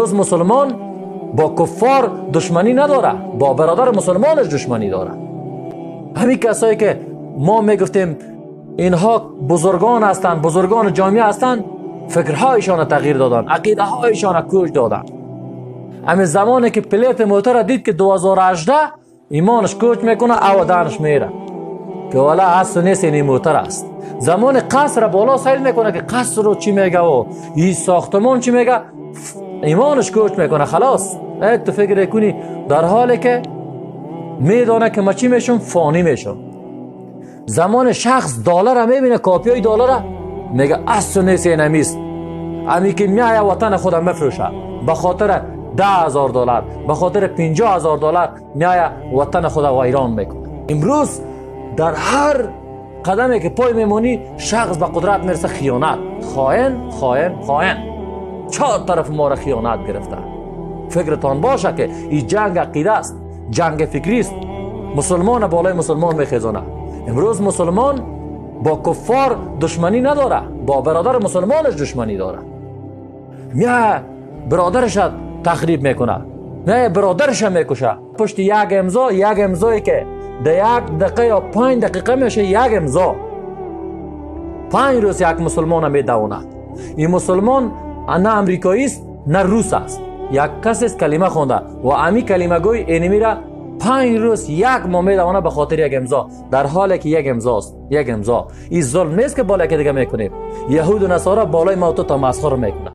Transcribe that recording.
امروز مسلمان با کفار دشمنی نداره، با برادر مسلمانش دشمنی داره. همین کسایی که ما میگفتیم اینها بزرگان هستند، بزرگان جامعه هستند، فکرهایشان تغییر دادن، عقیده هایشان کوچ دادن. همین زمانی که پلیت موتر دید که 2018 ایمانش کوچ میکنه، او دانش میره که والا اصل نیست، این موتر است. زمان قصر بالا سیل میکنه که قصر رو چی میگه و این ساختمان چی میگه، ایمانش کوچ میکنه. خلاص تو فکر کنی در حالی که میدانه که ما چی میشم، فانی میشم. زمان شخص دلار میبینه، کاپیای دلار، میگه اصل نیست، این نیست. امی که میایه وطن خودم مفروشه به خاطر 10,000 دلار، به خاطر 50,000 دلار میایه وطن خود ویران میکنه. امروز در هر قدمی که پای میمونی شخص به قدرت میرسه، خیانت، خائن خائن خائن، چهار طرف ما را خیانت گرفته. فکرتان باشه که این جنگ عقیده است، جنگ فکری است. مسلمان بالای مسلمان میخیزانه. امروز مسلمان با کفار دشمنی نداره، با برادر مسلمانش دشمنی داره. میایه برادرش تخریب میکنه، نه برادرش میکشه. پشت یک امضا، یک امضایی که در 1 دقیقه یا 5 دقیقه میشه یک امضا، 5 روز یک مسلمان میدونه. این مسلمان نه امریکایی است نه روس است، یک کسی است کلمه خونده و امی کلمه گوی اینمی را 5 روز یک ماه میدونه به خاطر یک امضا، در حالی که یک امضا است، یک امضا. این ظلم نیست که بالای که دیگه میکنیم. یهود و نصارا بالای ما تو تا مسخره میکنه.